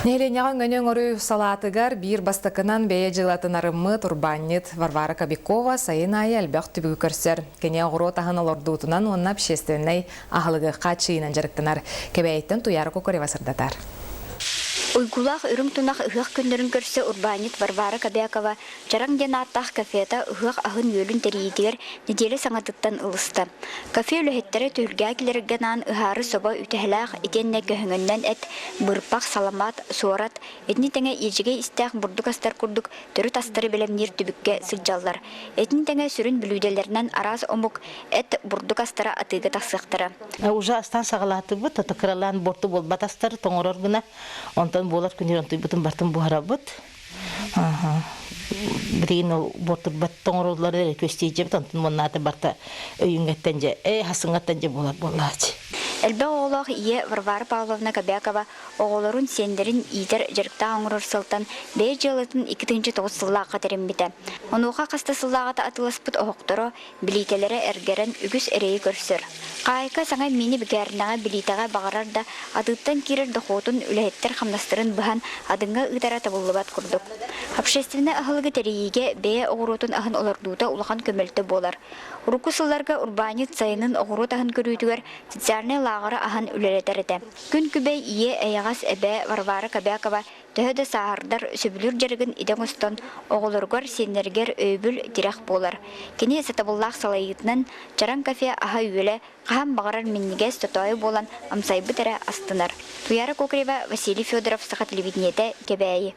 Нэһилиэнньэҕэ өҥөнү оҥоруу салаатыгар биир бастакынан бэйэ дьыалатын арыммыт урбаанньыт Варвара Кобякова сайын аайы элбэх түбүгү көрсөр. Кини оҕуруот аһын олордуутунан уонна общественнай аһылыгы хааччыйыынан дьарыктанар. Кэбээйиттэн Туйаара Кокорева сырдатар. Уйгулаах үрүҥ тунах ыһыах күннэрин көрсө урбаанньыт Варвара Кобякова Чараҥ диэн ааттаах кафета ыһыах аһын-үөлүн тэрийиитигэр нэдиэлэ саҥатыттан ылыста. Кафе үлэһиттэрэ түһүлгэҕэ кэлэргэ анаан ыһаары собо үтэһэлээх итиэннэ көһөҥөннөн эт, быырпах, саламаат, суорат, итини тэҥэ иэдьэгэй истээх бурдук астар курдук төрүт астары бэлэмниир түбүккэ сылдьаллар. Итини тэҥэ сүрүн бүлүүдэлэринэн араас омук эт, бурдук астара атыыга тахсыахтара. Уже астан саҕалаатыбыт, ото кыралаан буорту буолбат астары тоҥорор гына, онтон буолар күнүр онтуйбутун бартын буһарабыт. Билигин ол буортурбат тоҥороллор эрэ күөстиирдьэбит, онтон уоннаата барта өйүҥҥэттэн дьэ, ээ хасыҥҥаттан дьэ буолар буоллааччы. Элбэх оҕолоох ийэ Варвара Павловна Кобякова оҕолорун, сиэннэрин иитэр дьарыктаах оҥорор сылтан бэйэ дьыалатын 2009 сыллаахха тэриммитэ. Онуоха хас да сыллааҕыта атыыласпыт оһохторо, билиитэлэрэ эргэрэн үгүс эрэйи көрсөр. Хаайка саҥа мини-бикээринэҕэ билиитэҕэ баҕарар да, атыыттан киирэр дохуотун үлэһиттэр хамнастарын быһан адыҥҥа ыытара табыллыбат курдук. Общественнай аһылыгы тэрийиигэ бэйэ оҕуруотун аһын олордуута улахан көмөлтө буолар. Урукку сылларга урбаанньыт сайынын оҕуруот аһын көрүүтүгэр социальнай лааҕыры аһан үлэлэтэр этэ. Күн күбэй ийэ эйэҕэс эбээ Варвара Кобякова Төһө да сааһырдар, сөбүлүүр дьарыгын идэ оҥостон, оҕолоругар, сиэннэригэр өйөбүл, тирэх буолар. Кини сатабыллаах салайыытынан Чараҥ кафе аһа-үөлэ хаһан баҕарар минньигэс, тотоойу буолан амсайбыт эрэ астынар. Туйаара Кокорева, Василий Федоров, Саха телевидениетэ, Кэбээйи.